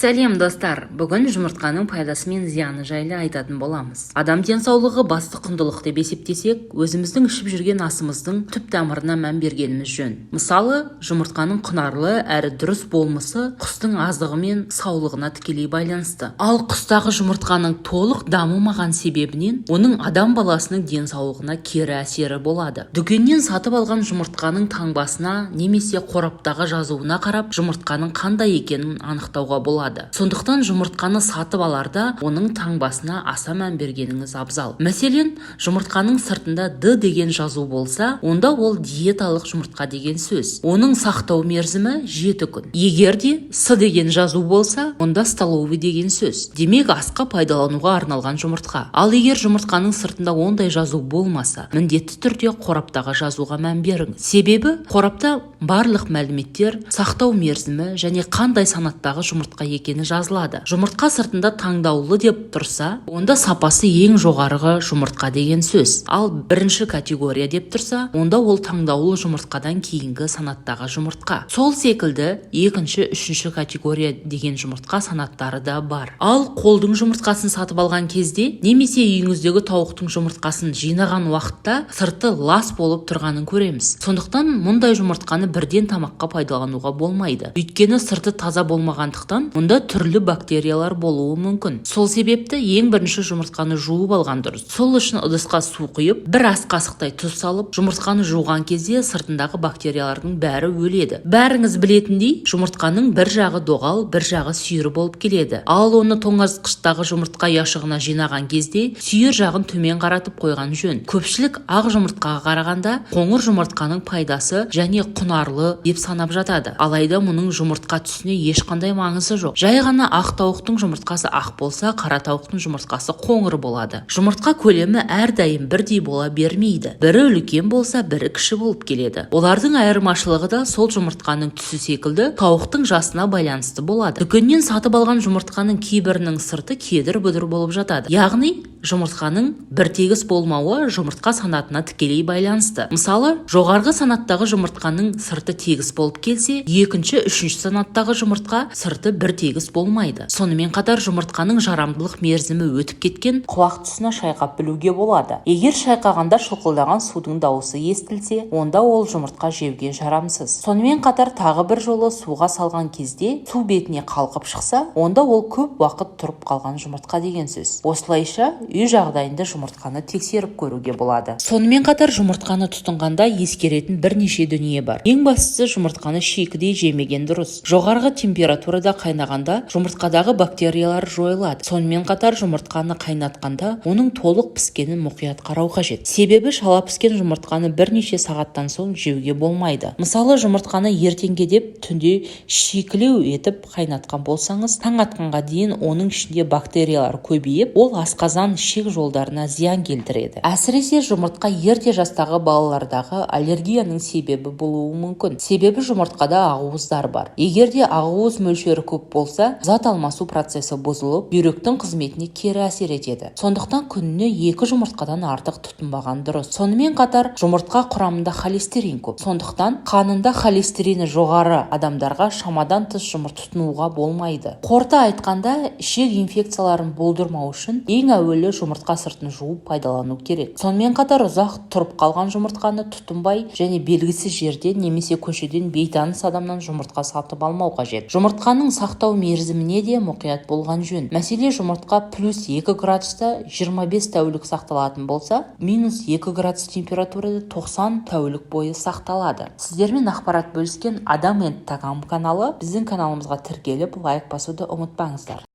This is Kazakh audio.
Сәлем, достар! Бүгін жұмыртқаның пайдасы мен зияны жайлы айтатын боламыз. Адам денсаулығы басты құндылық деп есептесек, өзіміздің ішіп жүрген асымыздың түп тамырына мән бергеніміз жөн. Мысалы, жұмыртқаның құнарлы әрі дұрыс болмысы құстың азығы мен саулығына тікелей байланысты. Ал құстағы жұмыртқаның толық дамымаған себебінен оның адам баласының денсаулығына кері әсері болады. Дүкеннен сатып алған жұмыртқаның таңбасына немесе қораптағы жазуына қарап, жұмыртқаның қандай екенін анықтауға болады. Сондықтан жұмыртқаны сатып аларда оның таңбасына аса мән бергеніңіз абзал. Мәселен, жұмыртқаның сыртында «Д» деген жазу болса, онда ол диеталық жұмыртқа деген сөз. Оның сақтау мерзімі 7 күн. Егер де «С» деген жазу болса, онда столовый деген сөз, демек, асқа пайдалануға арналған жұмыртқа. Ал егер жұмыртқаның сыртында ондай жазу болмаса, міндетті түрде қораптағы жазуға мән беріңіз. Себебі қорапта барлық мәліметтер, сақтау мерзімі және қандай санаттағы жұмыртқа екені жазылады. Жұмыртқа сыртында «таңдаулы» деп тұрса, онда сапасы ең жоғарғы жұмыртқа деген сөз. Ал «бірінші категория» деп тұрса, онда ол таңдаулы жұмыртқадан кейінгі санаттағы жұмыртқа. Сол секілді екінші, үшінші категория деген жұмыртқа санаттары да бар. Ал қолдың жұмыртқасын сатып алған кезде немесе үйіңіздегі тауықтың жұмыртқасын жинаған уақытта сырты лас болып тұрғанын көреміз. Сондықтан мұндай жұмыртқаны бірден тамаққа пайдалануға болмайды, өйткені сырты таза болмағандықтан, мұнда түрлі бактериялар болуы мүмкін. Сол себепті ең бірінші жұмыртқаны жуып алған дұрыс. Сол үшін ыдысқа су құйып, бір ас қасықтай тұз салып, жұмыртқаны жуған кезде сыртындағы бактериялардың бәрі өледі. Бәріңіз білетіндей, жұмыртқаның бір жағы доғал, бір жағы сүйір болып келеді. Ал оны тоңазытқыштағы жұмыртқа ұяшығына жинаған кезде сүйір жағын төмен қаратып қойған жөн. Көпшілік ақ жұмыртқаға қарағанда қоңыр жұмыртқаның пайдасы және құнарлы деп санап жатады. Алайда мұның жұмыртқа түсіне ешқандай маңызы жоқ. Жай ғана ақ тауықтың жұмыртқасы ақ болса, қара тауықтың жұмыртқасы қоңыр болады. Жұмыртқа көлемі әрдайым бірдей бола бермейді: бірі үлкен болса, бірі кіші болып келеді. Олардың айырмашылығы да сол жұмыртқаның түсі секілді тауықтың жасына байланысты болады. Дүкеннен сатып алған жұмыртқаның кейбірінің сырты кедір-бұдыр болып жатады. Яғни жұмыртқаның бір тегіс болмауы жұмыртқа санатына тікелей байланысты. Мысалы, жоғарғы санаттағы жұмыртқаның сырты тегіс болып келсе, екінші, үшінші санаттағы жұмыртқа сырты бір тегіс болмайды. Сонымен қатар жұмыртқаның жарамдылық мерзімі өтіп кеткен құлақ тұсына шайқап білуге болады. Егер шайқағанда шылқылдаған судың дауысы естілсе, онда ол жұмыртқа жеуге жарамсыз. Сонымен қатар тағы бір жолы суға салған кезде су бетіне қалқып шықса, онда ол көп уақыт тұрып қалған жұмыртқа деген сөз. Осылайша үй жағдайында жұмыртқаны тексеріп көруге болады. Сонымен қатар жұмыртқаны тұтынғанда ескеретін бірнеше дүние бар. Ең бастысы, жұмыртқаны шикідей жемеген дұрыс. Жоғарғы температурада қайнағанда жұмыртқадағы бактериялар жойылады. Сонымен қатар жұмыртқаны қайнатқанда оның толық піскенін мұқият қарау қажет. Себебі шала піскен жұмыртқаны бірнеше сағаттан соң жеуге болмайды. Мысалы, жұмыртқаны ертеңге деп түнде шикілеу етіп қайнатқан болсаңыз, таң атқанға дейін оның ішінде бактериялар көбейіп, ол асқазан, ішек жолдарына зиян келтіреді. Әсіресе жұмыртқа ерте жастағы балалардағы аллергияның себебі болуы мүмкін. Себебі жұмыртқада ақуыздар бар. Егер де ақуыз мөлшері көп болса, зат алмасу процесі бұзылып, бүйректің қызметіне кері әсер етеді. Сондықтан күніне екі жұмыртқадан артық тұтынбаған дұрыс. Сонымен қатар жұмыртқа құрамында холестерин көп. Сондықтан қанында холестерині жоғары адамдарға шамадан тыс жұмыртқа тұтынуға болмайды. Қорыта айтқанда, ішек инфекцияларын болдырмау үшін ең әуелі жұмыртқа сыртын жуып пайдалану керек. Сонымен қатар ұзақ тұрып қалған жұмыртқаны тұтынбай және белгісіз жерден немесе көшеден бейтаныс адамнан жұмыртқа сатып алмау қажет. Жұмыртқаның сақтау мерзіміне де мұқият болған жөн. Мәселе, жұмыртқа плюс 2 градуста 25 тәулік сақталатын болса, минус 2 градус температурада 90 тәулік бойы сақталады. Сіздермен ақпарат бөліскен Адам Тағам каналы. Біздің каналымызға тіркеліп, лайк басуды ұмытпаңыздар.